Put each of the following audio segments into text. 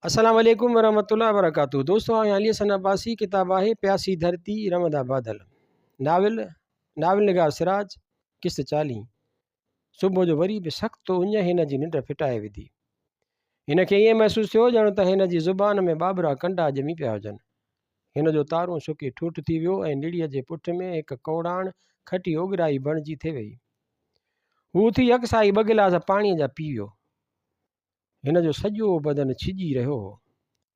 السلام عليڪم ورحمة الله وبرڪاته دوستو آئون علي حسن عباسي ڪتاب آهي پياسي ڌرتي رمدا بادل ناول ناول نگار سراج قسط 40 صبح جو وري به سخت اڃ هن جي ننڊ ڦٽائي وڌي هن کي ائين محسوس ٿيو ڄڻ ته هن جي زبان ۾ ٻاٻرا ڪنڊا ڄمي پيا هجن هن جو تارون سڪي ٺوٺ ٿي ويو ۽ نڙيء جي پٺ ۾ هڪ ڪوڙاڻ کٽي اوڳرائي بڻجي ٿي وئي هو اٿي يڪساهي ٻه گلاس پاڻيء جا پي ويو هن جو سڄو بدن ڇڄي رهيو هو.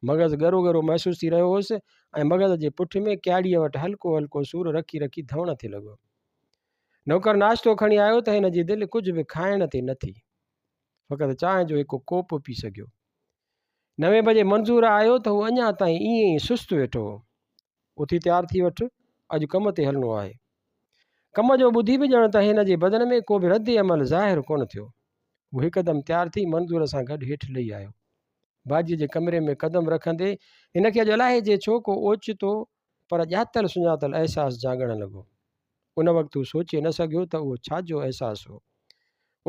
مغز ڳرو ڳرو محسوس ٿي رهيو هوس ۽ مغز جي پٺ ۾ ڪياڙيء وٽ هلڪو هلڪو سور رکي رکي ڌوڻ ٿي لڳو. نوڪر ناشتو کڻي آيو ته هن جي دل ڪجهه به کائڻ تي نه ٿي. فقط چانهه جو هڪ ڪوپ پي سگهيو. نوين بجي منظور آيو ته هو اڃا تائين ائين ئي سست ويٺو هو. اٿي تيار ٿي وٺ، اڄ ڪم تي هلڻو آهي. ڪم جو ٻڌي به ڄڻ ته هن جي بدن ۾ ڪو به رد عمل ظاهر ڪونه ٿيو. هو هڪدم تيار ٿي منظور سان گڏ هيٺ لهي آيو. باجيء جي ڪمري ۾ قدم رکندي هن کي اڄ الائي جي ڇو ڪو اوچتو پر ڄاتل سڃاتل احساس جاڳڻ لڳو. ان وقت هو سوچي نه سگهيو ته اهو ڇا جو احساس هو.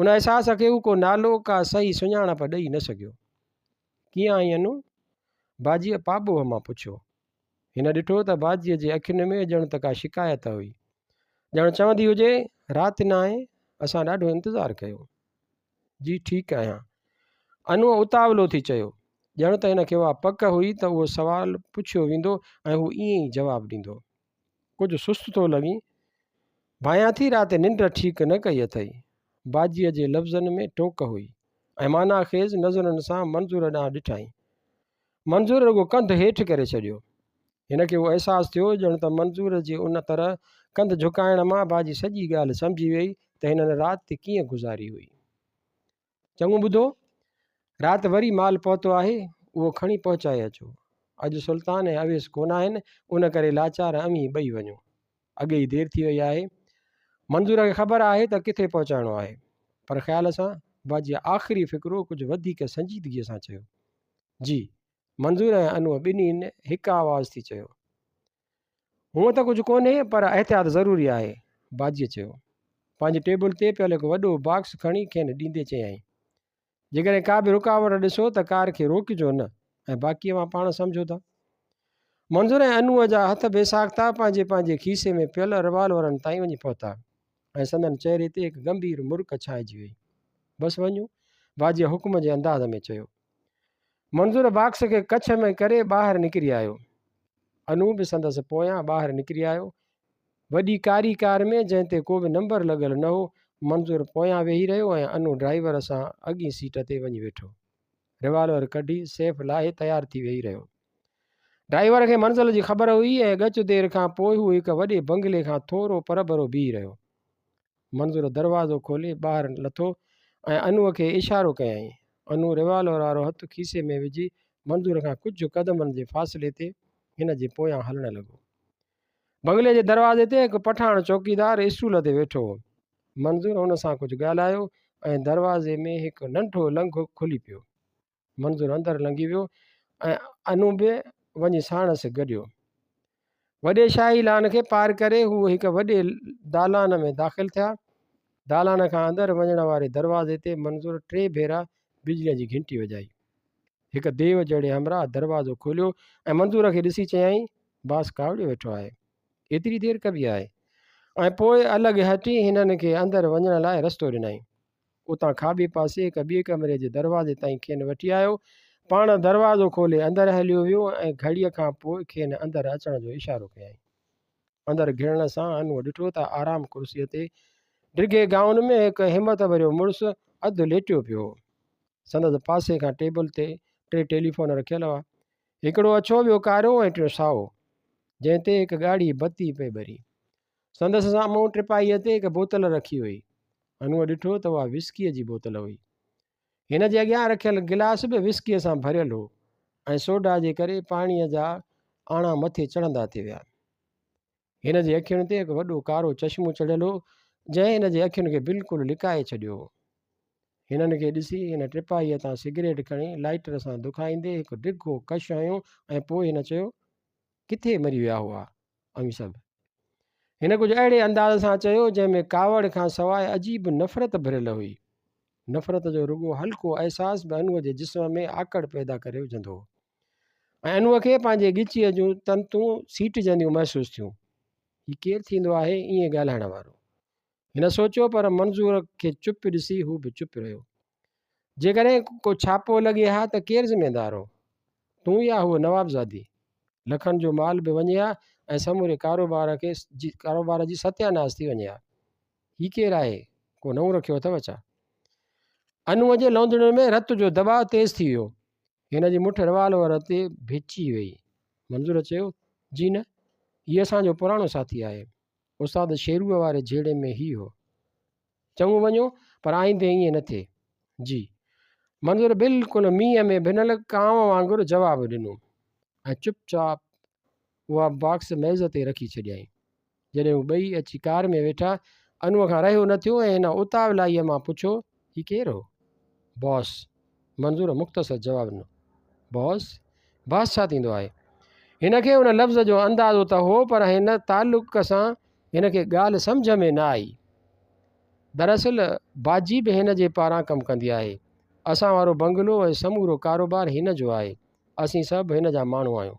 ان احساس کي هو ڪو نالو، ڪا صحيح سڃاڻپ ڏئي نه سگهيو. ڪيئن آهين انو؟ باجيء پاٻوهه مان پڇيو. هن ڏٺو ته باجيء جي اکين ۾ ڄڻ ته ڪا شڪايت هئي. ڄڻ چوندي هجي، رات نه آئين، اسان ڏاڍو انتظار ڪيو. جي ٺيڪ آهيان. انوء اتاولو ٿي چيو. ڄڻ ته هن کي اها پڪ هئي ته اهو سوال پڇيو ويندو ۽ هو ائين ئي جواب ڏيندو. ڪجهه سست ٿو لڳين. ڀانيان ٿي رات ننڊ ٺيڪ نه ڪئي اٿئي. باجيء جي لفظن ۾ ٽوڪ هئي ۽ معنيٰ خيز نظرن سان منظور ڏانهن ڏٺائين. منظور رڳو ڪنڌ هيٺ ڪري ڇڏيو. هن کي اهو احساس ٿيو ڄڻ ته منظور جي ان طرح ڪنڌ جهڪائڻ مان باجي سڄي ڳالهه سمجهي ويئي ته هنن رات ڪيئن گذاري هئي. چڱو ٻڌو، رات وري مال پهتو آهي، اهو کڻي پهچائي اچو. اڄ سلطان ۽ اويس ڪونه آهن، ان ڪري لاچار اوهين ٻئي وڃو. اڳي ئي دير ٿي وئي آهي. منظور کي خبر آهي ته ڪٿي پهچائڻو آهي. پر خيال سان باجيء آخري فقرو ڪجهه وڌيڪ سنجيدگيء سان چيو. جي. منظور ۽ انوء ٻنهين هڪ آواز ٿي چيو. هونء ته ڪجهه ڪونهي پر احتياط ضروري آهي. باجيء چيو. پنهنجي ٽيبل تي پيل هڪ وڏو باڪس کڻي کين ڏيندي چيائين. جيڪڏهن ڪا به رڪاوٽ ڏسو ته ڪار کي روڪجو نه ۽ باقي اوهان پاڻ سمجهو ٿا. منظور ۽ انوء جا هٿ بي ساخته پنهنجي پنهنجي کيسي ۾ پيل روالورن تائين وڃي پهتا ۽ سندن چهري تي هڪ گنڀير مرڪ ڇانئجي وئي. بس وڃون. باجيء حڪم جي انداز ۾ چيو. منظور باڪس کي ڪڇ ۾ ڪري ٻاهر نڪري آيو. انو به سندس پويان ٻاهر نڪري آيو. وڏي ڪاري ڪار ۾ جنهن تي ڪو به نمبر لڳل نه هو، منظور پويان ويهي رهيو ۽ انو ڊرائيور سان اڳين سيٽ تي وڃي ويٺو. ريوالور ڪڍي سيف لاهي تيار ٿي ويهي رهيو. ڊرائيور کي منزل جي خبر هئي ۽ ڳچ دير کان پوء هو هڪ وڏي بنگلي کان ٿورو پرڀرو بيهي رهيو. منظور دروازو کولي ٻاهر لٿو ۽ انوء کي اشارو ڪيائين. انو ريوالور وارو هٿ کيسي ۾ وجهي منظور کان ڪجهه قدمن جي فاصلي تي هن جي پويان هلڻ لڳو. بنگلي جي دروازي تي هڪ پٺاڻ چوڪيدار اسٽول تي ويٺو هو. منظور هن سان ڪجهه ڳالهايو ۽ دروازي ۾ هڪ ننڍو لنگهه کلي پيو. منظور اندر لنگهي ويو ۽ انو به وڃي ساڻس گڏيو. وڏي شاهي لان کي پار ڪري هو هڪ وڏي دالان ۾ داخل ٿيا. دالان کان اندر وڃڻ واري دروازي تي منظور ٽي ڀيرا بجليء جي گهنٽي وڄائي. هڪ ديو جهڙي همراهه دروازو کوليو ۽ منظور کي ڏسي چيائين، باس ڪاوڙيو ويٺو آهي. ايتري دير ڪبي آهي. ۽ پوء الڳ هٽي هنن کي اندر وڃڻ لاء رستو ڏنائين. اتان کاٻي پاسي هڪ ٻئي ڪمري جي دروازي تائين کين وٺي آيو. پاڻ دروازو کولي اندر هليو ويو ۽ گهڙيء کان پوء کين اندر اچڻ جو اشارو ڪيائين. اندر گهڙڻ سان انوء ڏٺو ته آرام ڪرسيء تي ڊگهي گائون ۾ هڪ همت ڀريو مڙس اڌ ليٽيو پيو هو. سندس پاسي کان ٽيبل تي ٽي ٽيليفون رکيل هئا. هڪڙو اڇو، ٻيو ڪارو ۽ ٽيون سائو، جنهن تي هڪ ڳاڙهي بتي پئي ٻري. سندس سامهون ٽپائيء تي هڪ بوتل رکي هئي. انوء ڏٺو ته اها وسڪيء جي بوتل هئي. هن جي اڳيان رکيل گلاس به وسڪيء سان ڀريل هو ۽ سوڍا جي ڪري پاڻيء جا آڻا مٿي چڙهندا ٿي ويا. هن جي اکين تي هڪ وڏو ڪارو چشمو چڙهيل هو، جنهن هن جي اکين کي بلڪل لڪائي ڇڏيو هو. هنن کي ڏسي هن ٽپاهيء تان سگريٽ کڻي لائيٽر سان دکائيندي هڪ ڊگهو ڪش هنيو ۽ پوء هن چيو، ڪٿي مري ويا هئا اوهين سڀ؟ هن ڪجهه اهڙي انداز سان چيو، جنهن ۾ ڪاوڙ کان سواء عجيب نفرت ڀريل هئي. نفرت جو رڳو هلڪو احساس به انوء جي جسم ۾ آڪڙ پيدا ڪري وجهندو هو ۽ انوء کي پنهنجي ڳچيء جون تنتون سيٽجنديون محسوس ٿيون. هي ڪير ٿيندو آهي ائين ڳالهائڻ وارو؟ هن سوچيو پر منظور کي چپ ڏسي هو به چپ رهيو. جيڪڏهن ڪو ڇاپو لڳي ها ته ڪير ذميدار هو؟ تون يا هوء نوابزادي؟ لکن جو مال به وڃي ها ۽ سموري ڪاروبار کي ڪاروبار جي ستياناس ٿي وڃي ها. هي ڪير آهي؟ ڪو نئون رکيو اٿئو ڇا؟ انوء جي لوندڙين ۾ رت جو دٻاء تيز ٿي ويو. هن جي مٺ روالور تي ڀچي وئي. منظور چيو، جي نه، هي اسان جو پراڻو ساٿي آهي. استاد شيروء واري جهيڙي ۾ هي هو. چڱو وڃو، پر آئيندي ائين نه ٿئي. جي. منظور بلڪل مينهن ۾ ڀنل ڪانء وانگر جواب ڏنو ۽ چپ چاپ اها باڪس ميز تي رکي ڇڏيائين. جڏهن هو ٻئي اچي ڪار ۾ ويٺا، انوء کان رهيو نه ٿيو ۽ هن اتاولائيء مان پڇيو، هي ڪير هو؟ باس. منظور مختصر جواب ڏنو. باس؟ باس ڇا ٿيندو آهي؟ هن کي ان لفظ جو اندازو ته هو پر هن تعلق سان هن کي ڳالهه سمجهه ۾ نه آئي. دراصل باجي به هن جي پاران ڪم ڪندي آهي. اسان وارو بنگلو ۽ سمورو ڪاروبار هن جو آهي. اسين سڀ هن جا ماڻهو آهيون.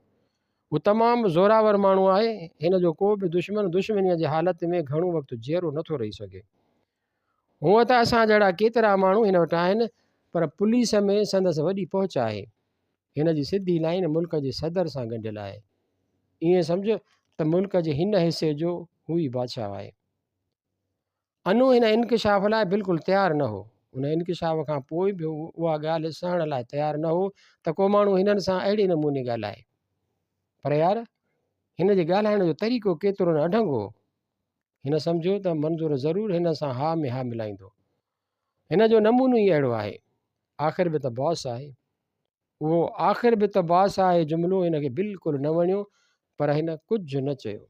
هو تمام زوراور ماڻهو آهي. هن جو ڪو به دشمن دشمنيء جي حالت ۾ گهڻو وقت جيئرو نٿو رهي سگهي. هونء ته اسان جهڙا ڪيترا ماڻهو هن وٽ آهن، پر پوليس ۾ سندس وڏي پهچ آهي. هن جي سڌي لائين ملڪ جي صدر سان ڳنڍيل آهي. ائين سمجهه ته ملڪ جي هن حصي جو هو ئي بادشاهه آهي. انو هن انڪشاف لاء بلڪل تيار نه هو. ان انڪشاف کان پوء به هو اها ڳالهه سهڻ لاء تيار نه هو ته ڪو ماڻهو هنن سان اهڙي نموني ڳالهائي. پر يار! هن جي ڳالهائڻ جو طريقو ڪيترو نه اڍنگو هو. هن سمجهيو ته منظور ضرور هن سان ها ۾ ها ملائيندو. هن جو نمونو ئي اهڙو آهي. آخر به ته باس آهي. اهو آخر به ته باس آهي جملو هن کي بلڪل نه وڻيو پر هن ڪجهه نه چيو.